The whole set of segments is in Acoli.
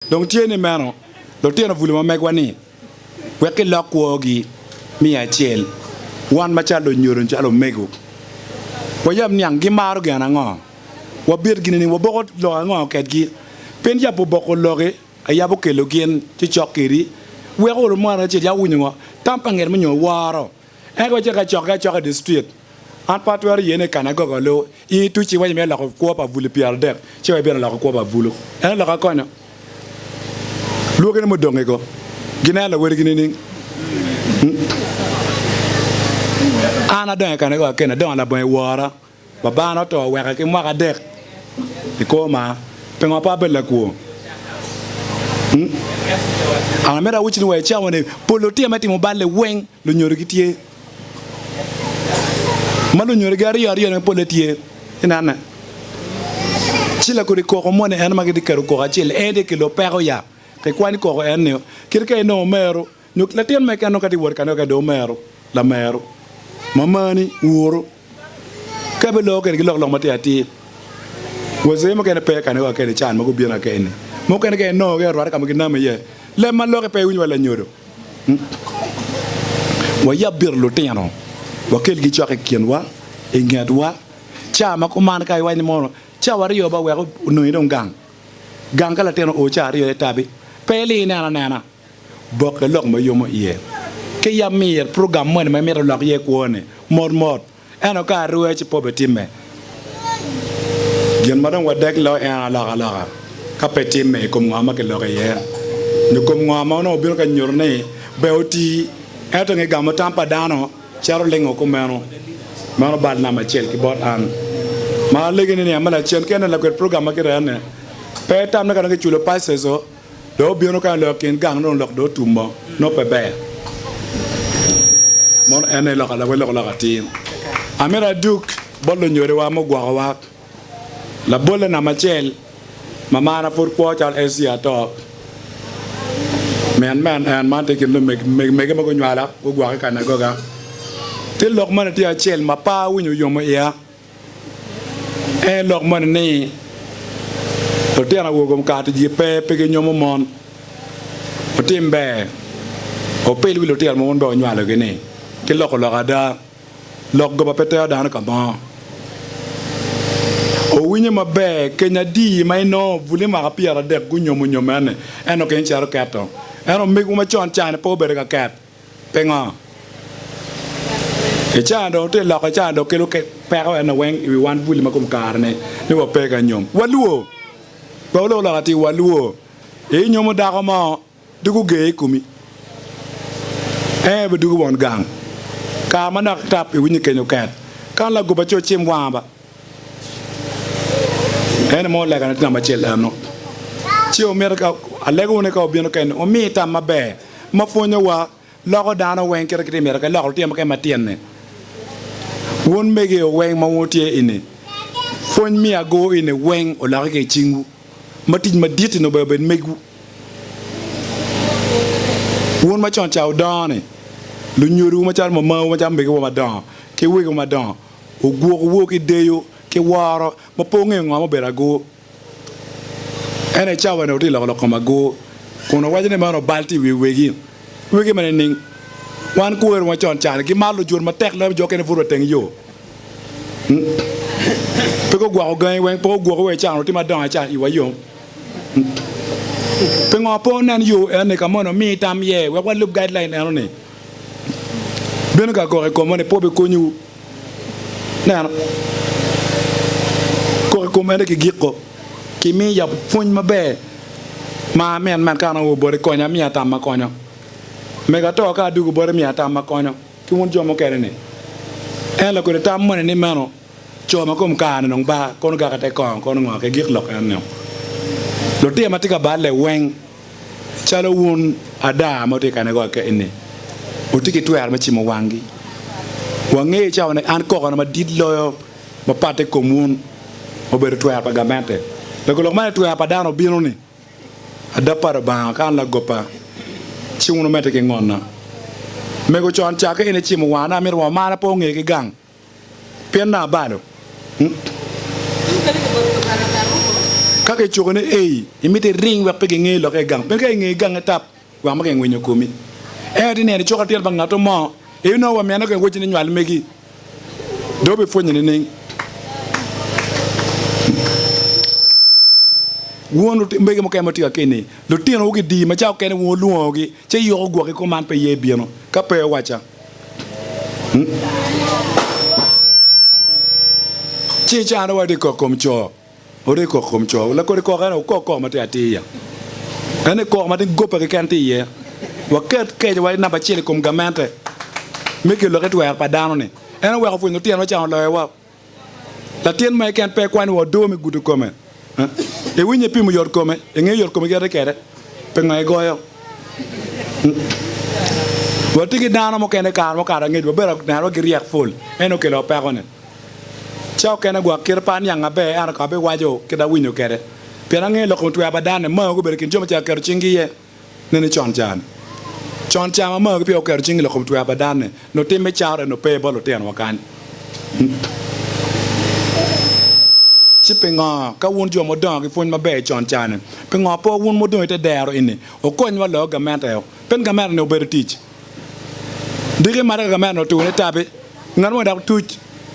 Dong tye ni meno, lutino bulu ma megwa ni, wek gilok kwogi miya acel, wan macalo lunyodo calo omego, wayab niang gimaro gin ango, wabit gin nining, waboko lok ango kedgi. Pien yabo boko loki ayabo kelo gin ci cok kedi, weko olo mwana acel yabo winyo ngo, tam pa nget munyo woro. En ka wacito ka cokke acoka i distrit, an pe atwero ye ni kanagoga olu in ituc iwaco me loko kwo pa bulu 30 ci wabino loko kwo pa bulu. En oloko akonyo. Lwogine mudonge ko gineno lawadigi nining? An adongo i kanagoga kene, adongo labongo i wora. Babana oto oweka ki mwaka adek i kor maa. Pingo pe abedo lakwo? An amito awacci ni wa i cawa-ni, pol lutino me timo bal-li weng lunyodogi tye. Ma lunyodogi aryo aryo-ni polle tye. Inene? Ci lakodi koko moni en ma gitye keto koko acel-li, en tye kelo peko ya. Kikwany koko en-ni, kit ka inongo omeru nyo latin mo keken ka tye wot kany ka dong omeru, lameru, mamani, wuru. Ka ibiloko kwede ki lok lok ma tye atir, wazee mukene pe kane wa kene can ma gubino akene. Mukene ka inongo gi orwate ka ma ginamo iye, leb ma loki pe iwinyo wa lanyodo. Wayab bito lutino, wakelgi cok i kinwa, i ngetwa. Ca ma kuman ka iwaco ni mono cawa aryo ba wek onongi dong gang. Gang ka latin oo ca aryo etabi, pe iling ineno anena. Bokke lok ma yomo iye. Ki yam mir program moni ma imito lok iye kwoni mot mot, ento ka arweyo ci pe obitimme. Gin ma dong wadek loyo en alokaloka ka pe timme i kom ngo ma kiloko iye nyo kom ngo ma onongo obino ka nyuto ni ber oti ento nge gamo tam pa dano cito lingo kumeno. Meno bal namba acel ki bot an. Ma alegi ni niang ma lacen ka ineno lakwed program ma kirene pe itam ni ka dong kiculo paces-o Dong obino kany oloko kin gang dong lok dong otum mo nongo pe ber. Mono en aye lok alok lok lok atir. Amito adug bot lunyodowa ma ogwokowa. Labolle namba acel mamana pud kwo calo SC ato. Min men en man tye i kin lumege ma gunywala gugwoka i kanagoga. Tye lok moni tye acel ma pe awinyo yomo iya. En lok moni ni, Lutino awobe mukato ticgi pe, pe ginyomo mon. Wutim ber, wupil wi lutino ma wun bene wunywalogi-ni ki loko lok ada. Lok goba pe tero dano ka mo. Owinyo maber keny adi ma inongo buli mwaka 30 gunyomo nyom ene, ento keny cito keto. Ento omegwu macon ca-ni pe obedo ka ket. Pingo? I caa dong tye loko, i caa dong kelo peko eno weng i wi wan buli ma kom kare ni ni wa pe ka nyom. Walwo. Pe wulok lok atir, walwo. I nyomo dako mo, dugo ger i komi. En aye bidugo won gang. Kare manok tap iwinyo kenyo ket. Kan lagoba ci ocim wanga ba. En mo olegane tye namba acel eno. Ci omito ka alego wunu ka wubino kene wumi tam maber. ma pwonyowa loko dano weng kite kitye myero ki lok lutino mukene matyen-ni. Wun mege weng ma wun wutye ini, pwony me ago ini weng olokke ki i cingwu, ma tic madit-ti nongo bene obed megwu. Wun ma con ca wudongo-ni, lunyodowu macalo mamawu, macalo megiwa madongo ki wegiwa madongo, ogwokowu ki deyo ki woro ma pe wungeyo ngo ma obedo ago. Ento i cawa-ni watye ka loko lok kom agur, kun wawaco ni meno bal tye i wi wegi. Wegi ma nining? Wan kwerowa macon ca-ni gimaro lujur matek loyo jo okene pud wa teng yo. Pe gugwoko gangi weng, pe gugwoki wa i cawa watye madongo i cawa iwa yom. Pingo pe wunen yo eni ka moni wumi tam iye wek walub guideline eno-ni? Bino ka kok i komwa ni pe obikonyowu. Neno, kok i kom ene kigiko, kimiyo yabo pwony maber ma amin man ka an awo bote konya miya tam ma konyo. Mego ato ka adugo bote miya tam ma konyo ki wun jo mukene ni. En lakwede tam moni ni meno co ma kom kare ni dong bar kono gaka te kongo kono ngo kigik lok en nio. Lutino ma tye ka balle weng. Calo wun ada ma wutye ka kane ka eni, wutye ki twero me cimo wanggi. Wangeyo i cawa ni an kokona madit loyo mapatte i kom wun obedo twero pa gamente. Loko lok man ni twero pa dano obino ni ada pa Lubanga ka an lagoppa ci wun wumedde ki ngonna. Mego con ca ka in icimo wanga amito wa mara pe onge ki gang. Pien nongo abalo. kicuko ni ei, imito iring wek pe kinge lokke i gang. Pien ka inge gange tap, wang ma kingwinyo komi. Ento ineno icuko latin pa ngatto mo, inongo wa mine kong iwacci ni nywal megi. Dong obipwonyo nining? Wun mege mukene ma wutye ka keni, lutinowu gidii ma ca okene wun wulwongogi ci iyuko gwoki kuman pe ye bino ka pe owacca. Ci icano wa di kok kom co, odi kok kom co, lakodi kok eno wukok kok ma tye atir ya. Ene kok ma tye gope keken tye iye. Waket keco wa i namba acel i kom gamente me kelo lok i twero pa dano ni. En oweko pwonyo lutino me camo loyowa. Latin mo keken pe kwanyo wa odoo me gudo kome. Iwinyo ipimo yot kome, ingeyo yot kome kite kede, pingo igoyo? Watye ki dano mukene kare mukato angec wabedo neno wa giryek pol, en okelo wa peko ni. Ca okene gwok kite pe aniang maber ento ka abiwaco kit awinyo kede. Pien angeyo lok kom twer pa dano ni magi gubedo i kin jo ma ca keto cinggi iye. Neni con ca-ni. Con ca ma magi peya oketo cing i lok kom twer pa dano-ni, lutim me caro eno pe bot lutinowa kany. Ci pingo ka wun jo mudongo ki pwony maber i con ca-ni, pingo pe wun mudong i te dero eni wukonywa loyo gamente-o? Pien gamente-ni obedo tic. Diki mada ka gamente-ni otune tabi, ngat mo dok tuc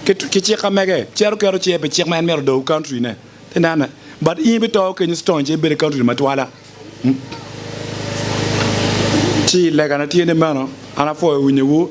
ki cik ka mege, cito keto cinge pi cik ma en mito dong country-ne. Inene? But in ibito kenyo stone ci ibedo i country matwala. Ci legana tye ni meno, an apwoyo winyowu.